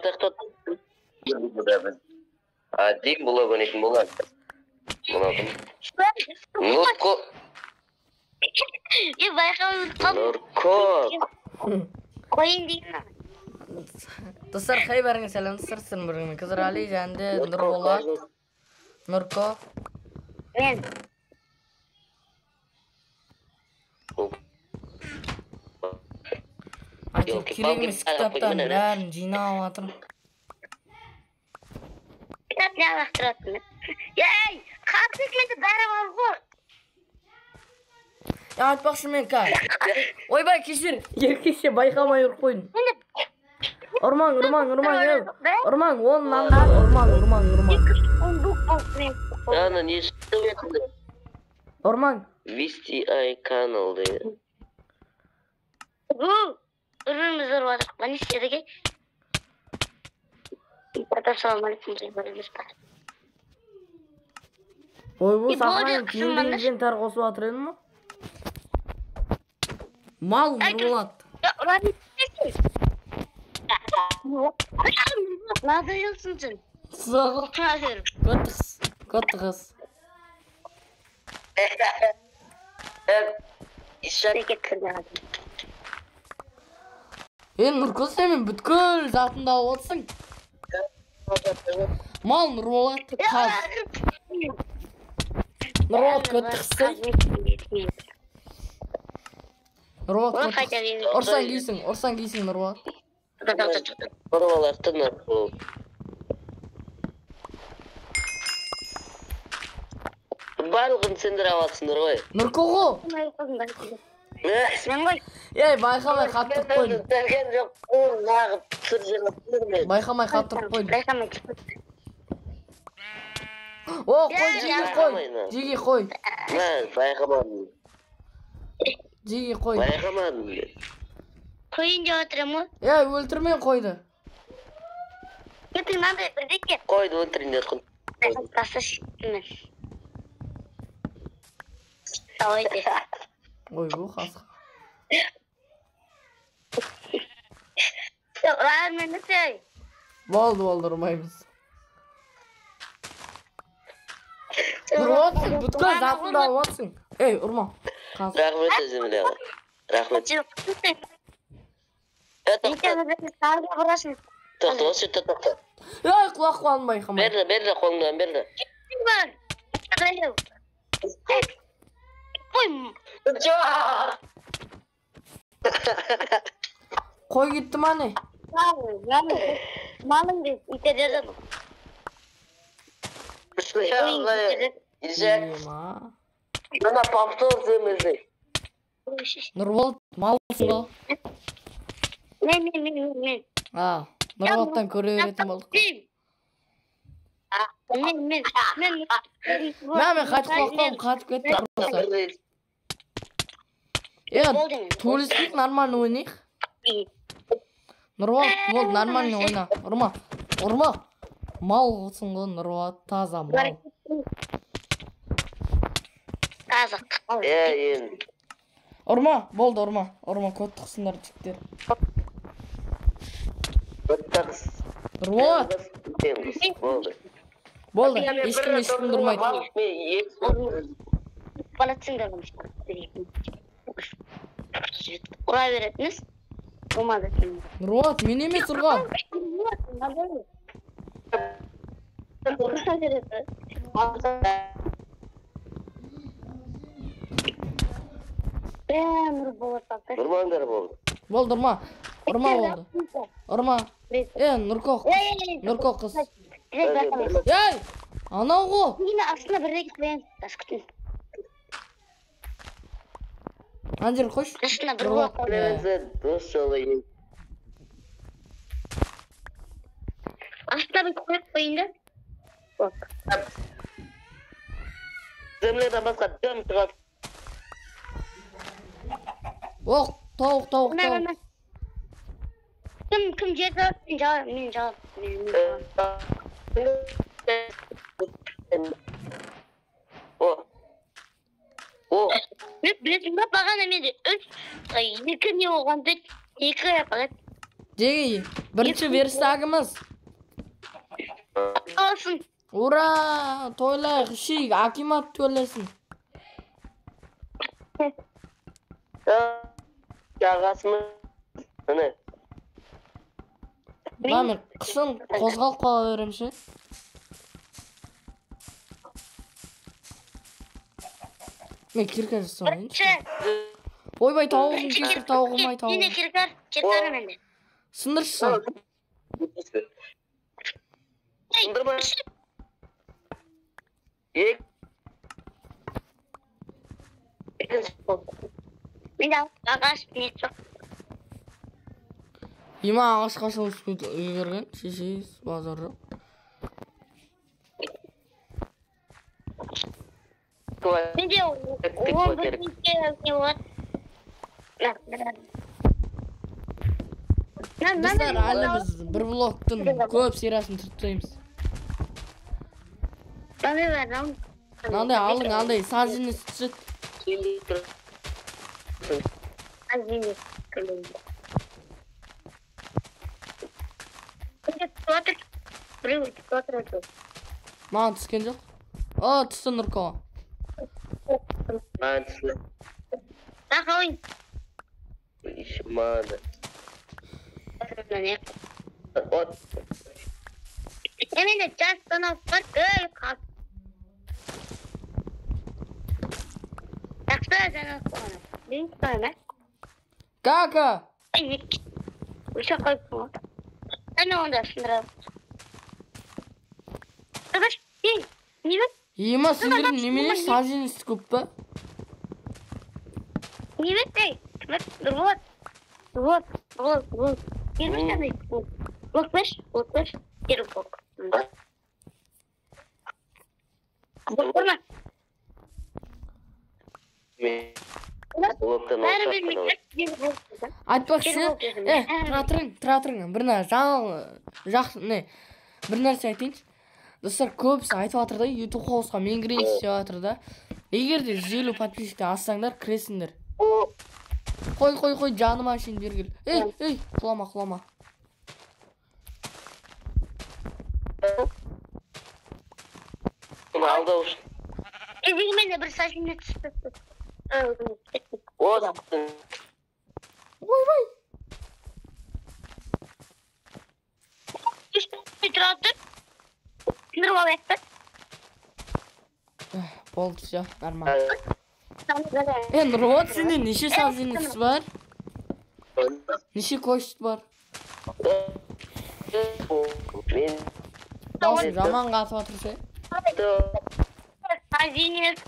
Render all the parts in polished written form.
Бастайық. Один блок ойнайтын болады. Мынау кім? Нұрко. Е, байқамай қалдым. Нұрко. Қояйын деген. Достар, хей, бәріңе сәлем, достар, сіздермен бірге мен Қызырәлі және де Нұрболат, Нұрко. Мен. Айтып керек емес кітаптардың бәрін жинап жатырмын. Кітап не лақтыратын? Ей, қатты менде бәрі бар ғой. Я айтпақшы мен қазір. Ойбай, кешір. Еркекше байқамай ұрып қойдым. Ұрмаң, ұрмаң, ұрмаң, ей. Ұрмаң, оның аңдары, ұрмаң, ұрмаң, ұрмаң. Ана не шықты? Ұрмаң. Вести ай канал дейді. Бір-бірімізді ұрып жатырық. Не істедік, ей? Ассалаумағалейкум, бір-біріміз бар. Ойбу, сахнаны киімді инвентарь қосып жатыр едім ма? Мал Нұрболат. Надоелсың сен. Көт қыз, көт қыз. Е, Нұрко, сен мен бүткіл затымды алып отырсың. Мал Нұрболат, қаз. Нұрболат, көт қызсың. Нұрболат, көт қыз. Ұрсаң кейсің, ұрсаң кейсің, Нұрболат. Нұрболатты Нұрболат. Барлығын сендер аласыңдар ғой. Нұрко ғой. Мен ғой. Ей, байқамай қатты ұрып қойдым. Байқамай қатты ұрып қойдым. Байқамай. О, қой, жеге қой. Жеге қой. Байқамадым. Жеге қой. Байқамадым. Қойын деп отырмын ғой. Ей, өлтірмей қойды. Ертең мынандай бірдеңе. Қойды өлтірейін деп жатқан. Тасташы мен. Давайте. Ойбу, қасқа. Болды, болды, ұрмаймыз. Ұрып отырсың, бүткіл затыңды алып отырсың. Ей, ұрма. Рахмет өзіме. Рахмет. Тоқта, осы жерде тоқта. Ей, құлақ қуанбай байқамай. Берді, берді, қолыңнан берді. Қой кетті ма не? Малың деп итереді. Мына повтор земізі. Нұрболат, малсың ғой. Мен, мен. А, Нұрболаттан көре беретін болдық. Мен. Мә, мен қайтып құлақтан қатып кетті. Е, төйлеспейік, нормально ойнайық. Нұрболат, болды, нормально ойна. Ұрма, ұрма. Малсың ғой, Нұрболат, таза мал. Таза. Ұрма, болды, ұрма. Ұрма, көт тұқсыңдар, жігіттер. Нұрболат. Болды, ешкім ешкімді ұрмайды. Ұра беретініз. Болмады. Нұрболат, мен емес ұрған. Ұрмаңдар болды. Болды, ұрма. Ұрма болды. Ұрма. Е, Нұрко. Нұрко қыз. Ей, анау ғой. Мені астына бірдеңе қоямын. Тас күтін. Ана жерге қойшы. Астына бір блок қоямын. Дос жолы. Астына бір қойып қояйын да. Земледен басқа дым шығады. Оқ, тауық, тауық, тауық. Кім жер жауап, мен жауап, мен жауап. О. Мен білесің ба, бағана менде 3, 2 не болған дейді, 2 апарат. Жеге, бірінші верстагымыз. Olsun. Ура! Тойлайық, ішейік, акимат төлесін. Жағасымыз. Міне. Мына мен қысым қозғалып қала беремін ше. Мен кирка жасамайыншы. Ойбай, тауығым кешір, тауығым ай, тауығым. Менде кирка, кирка менде. Сындыршы сен. Сындырма. Менде ағаш не жоқ. Има ағаш қашан өсіп үлгерген, шешейіз, базар жоқ. Менде 11 не болады. Достар, әлі біз бір блоктың көп сериясын түріп тастаймыз. Мынандай алдың, андай саженец түседі. Маған түскен жоқ. О, түсті Нұрко. Маған түсті. Маған. Менде жастан бар, өліп қалды. Жақсы жаңалық болған. Мен қойма. Кака! Өше қойып қойма. Әне онда сындырады. Ағаш, ей, не бар? Ема, сендердің немене саженец көп па? Не бар, ей? Нұрболат. Нұрболат, Нұрболат, Нұрболат. Бермеші андай. Блок берші, блок берші. Бер блок. Блок ұрма. Айтпақшы, тұра тұрың, тұра тұрың. Бір бір нәрсе айтайыншы. Достар, көбісі айтып жатыр да, YouTube хаусқа мен кірейінші деп жатыр да. Егер де 150 подписчиктен ассаңдар, кіресіңдер. Қой, қой, қой, жаныма шейін бері кел. Ей, ей, құлама, құлама. Менде бір саженец түсті. Ойбай. Тұра тұр. Сындырып алайық та. Болды, все, нормально. Нұрболат, сенде неше саженец бар? Неше кость бар? Дауысың жаман қатып жатыр ше. Саженец.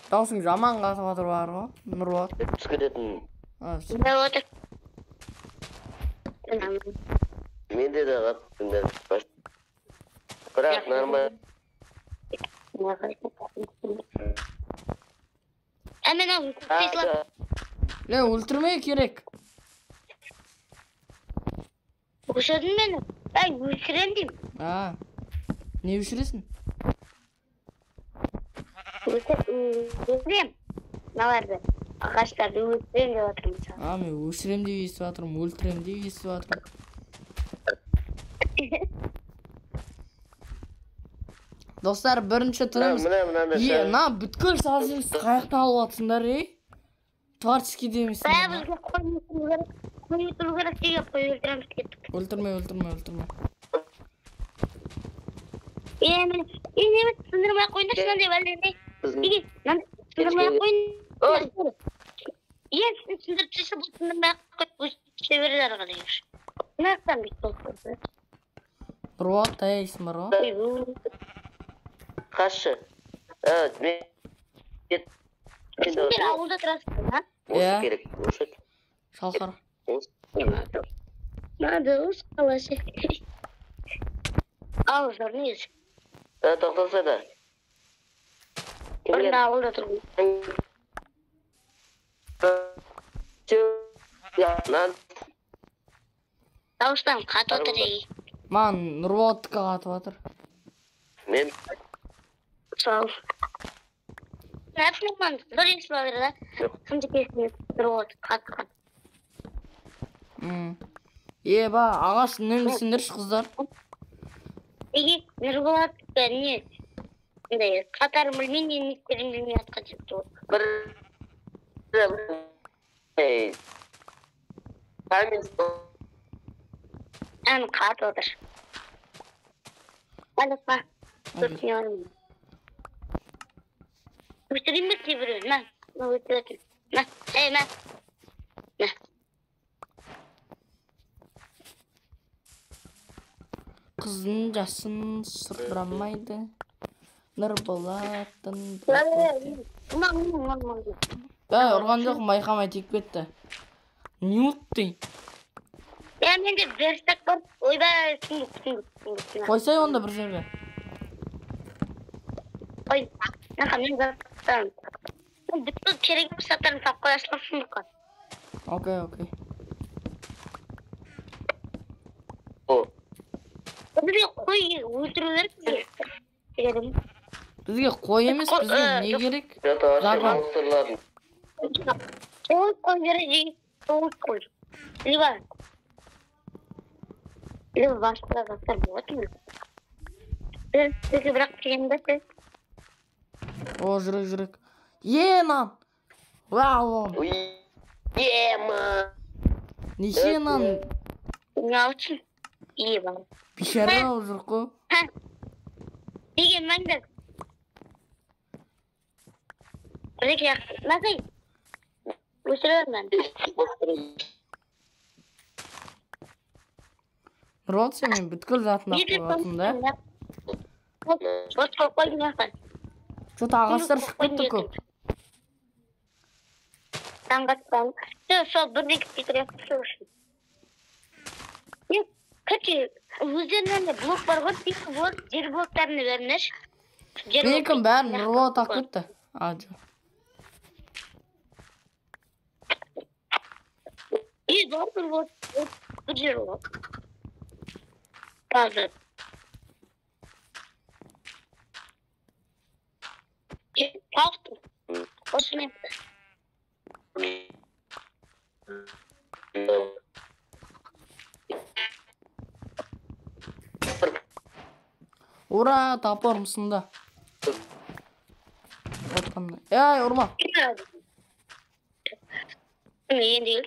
Дауысың жаман қатып жатыр бар ғой, Нұрболат. Түсіп кететін. Менде де қатты. Бірақ нормально. Ле, өлтірмеу керек. Өшірдің мені. Ай, өшірем деймін. А, не өшіресің? Өшірем. Мыналарды, ағаштарды өшірем деп жатырмын саған. А, мен өшірем деп естіп жатырмын, өлтірем деп естіп жатырмын. Достар, бірінші түніміз. Мына бүткіл саженецті қаяқтан алып жатсыңдар, ей? Творческий демейсіңдер. Бәрі бізге қой өлтіру керек. Қой өлтіру керек деген қой өлтіреміз кеттік. Өлтірме, өлтірме, өлтірме. Неме сындырмай қойыңдаршы мынандай бәлендей. Неге сындырмай қойыңдар. Ең сындырып тастаса, бұл сындырмай қойып өсіп түсе береді ары қарай. Мына жақтан бүйтіп болып қойды. Нұрболат, таяйсың бар ғой. Қашы. Сендер ауылда тұрасыңдар, а? Осы керек, осы. Шалқар. Надо осы қаласы. Ал, жорнез. Тоқтаса да. Бұрында ауылда тұрдым. Дауыстан қатып отыр ей. Маған Нұрболаттікі қатып жатыр. Мен Сол. Нәпсі бір естіп жатыр да. Кімді кесіп Нұрболат қатып. Еба, ағаш үнемдесіңдерші, қыздар. Неге Нұрболат не? Андай қатарын білмей, не істерін білмей атқа жетті ғой. Бір ей. Камень. Ән қатып отыр. Алықпа. Өтінемін. Өтірейін бе кейбіреуін? Мә, өтіретін. Мә, ей, мә. Мә. Қыздың жасын сұрамайды. Нұрболаттың. Ей, ұрған жоқ, байқамай тиіп кетті. Не ұтты? Я, менде верстак бар. Ойбай, сундук, сундук, сундук. Қойсай онда бір жерге. Ой, нақа, мен заттарым. Бүткіл керек емес заттарымды салып қоя саламын сундукқа. Окей, окей. Бізге қой өлтіру керек бізге. Бізге қой емес, бізге не керек? Загон. Қой қой керек, қой қой. Либо либо басқа заттар болады ма? Бізге бірақ қиын да. О, жүрек, жүрек. Е, нан! Вау! Ема! Неше нан? Не үшін? Ема. Бишара болып жүр қой. Неге мәңгі? Біреке, мәңгі. Өсірер мән. Нұрболат, сен мен бүткіл затын алып қойып да? Бос қойып қойдым яқта. Что-то ағаштар шығып кетті көп. Таңғаттан. Сол бірдеңе кетірек сол үшін. Короче, өздерінен де блок бар ғой, тек блок, жер блоктарını беріңдерші. Менікін бәрін Нұрболат алып кетті. А, жоқ. Е, бар Нұрболат, бір жер блок. Қазір. Тауықтым. Осымен. Ура, топорым сынды. Отқандай. Ей, ұрма. Енді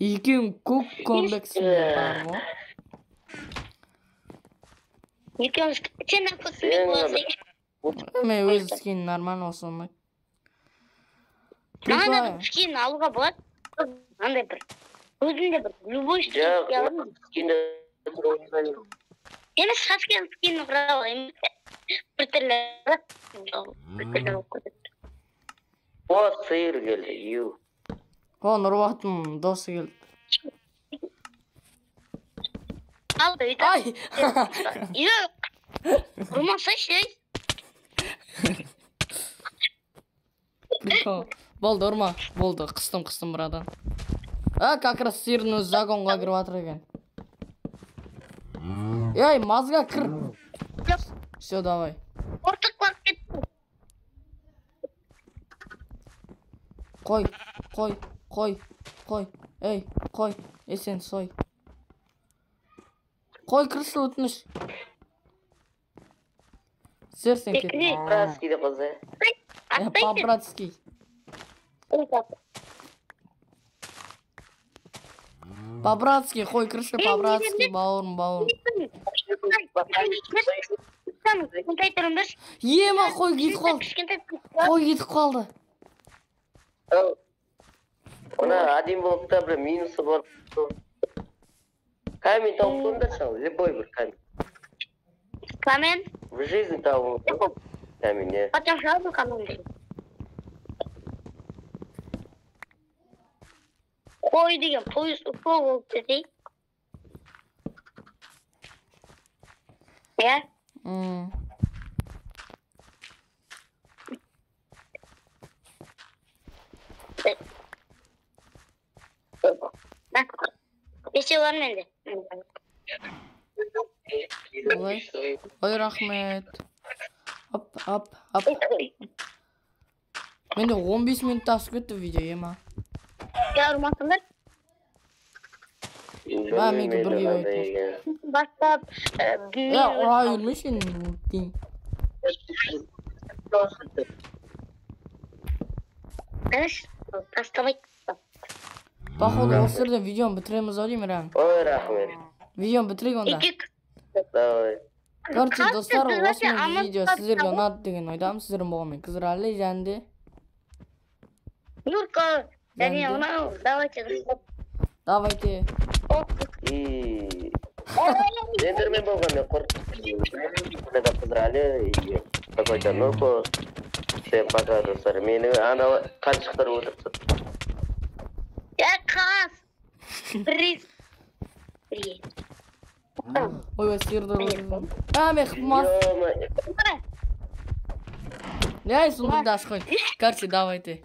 Екеуің көк көмлексіңдер бар ғой. Екеуміз сен ақылсың боласың. Мен өз скин нормально осы ұнайды. Маған да бір скин алуға болады. Андай бір. Өзінде бір любой скин скинді. Емес, Саскен скинін құра алайын. Бір түрлі. Бір түрлі болып кетеді. О, сиыр келді, ю. О, Нұрболаттың досы келді. Алды, өйтіп. Ай! Yok. Ұрмасайшы, ей. Прикол. Болды, ұрма. Болды, қыстым, қыстым, братан. А, как раз сиырдың өзі загонға кіріп жатыр екен. Ей, мазга кір. Все, давай. Ортық барып кетті. Қой, қой, қой, қой. Ей, қой. Ей, сен сой. Қой, кірші, өтініш. Сер сен кет. Братский деп қойса. По-братски. По-братски, қой, кірші, по-братски, бауырым, бауырым. Ема, қой кетіп қалды. Қой кетіп қалды. Мына один блокта бір минусы бар. Камень тауып қойыңдаршы, любой бір камень. Камень? В жизни тауып камень, не. Потом сразу камень. Қой деген пойыз ұпа болып десей. Иә? Бесеу бар менде. Ой, ой, рахмет. Оп, оп, оп. Менде 15 минутта асып кетті видео, ема. Я ұрмасыңдар. Ба, менікі бірге қойып. Бастап. Я ұра бермеші енді. Тастамай. Походу, осы жерде видеоны бітіреміз ау деймін, Ран. Ой, рахмет. Видеоны бітірейік онда. Давай. Короче, достар, осымен видео сіздерге ұнады деген ойдамын. Сіздермен болған мен Қызырәлі және де Нурка, және мынау, давайте. Давайте. Сендермен болған мен Қызырәлі и какой-то Нурко. Всем пока, достар. Мені ана қаншықтар өлтіріп тастады. Я қас. Приз. Ой, сиырды өлтірдім. А, мен қымас. Не, сундукты ашып қой. Короче, давайте.